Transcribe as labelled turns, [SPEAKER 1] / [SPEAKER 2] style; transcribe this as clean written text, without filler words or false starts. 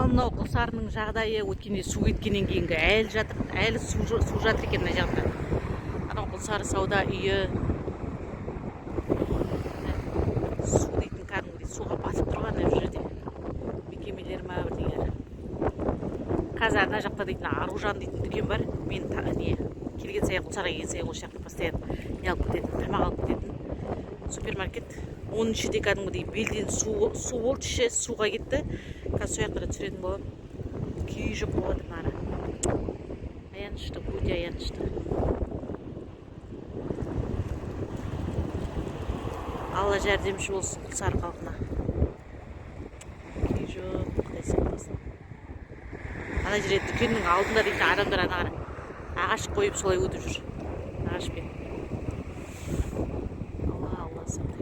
[SPEAKER 1] Ал мынау Құлсарының жағдайы өткенде су кеткеннен кейінгі әлі жатыр, әлі су жатыр екен мына жақта. Анау Құлсары сауда үйі. Су дейтін кәдімгідей суға батып тұрған бұл жерде. Мекемелер ма, бірдеңелер. Қазір ана жақта дейтін Аружан дейтін дүкен бар. Мен не келген сайын, Құлсарға келген сайын осы жақта постоянно не алып кететін, тамақ алып кететін супермаркет. Оның іші де кәдімгідей белден су болды, іші суға кетті. Қазір сол жақта да түсіретін боламын. Күй жоқ болып жатыр мына. Аянышты, өте аянышты. Алла жәрдемші болсын Құлсары халқына. Күй жоқ, Құдай сақтасын. Ана жерде дүкеннің алдында дейтін адамдар ана қара ағаш қойып солай өтіп жүр. Ағашпен. Алла, Алла, сабыр.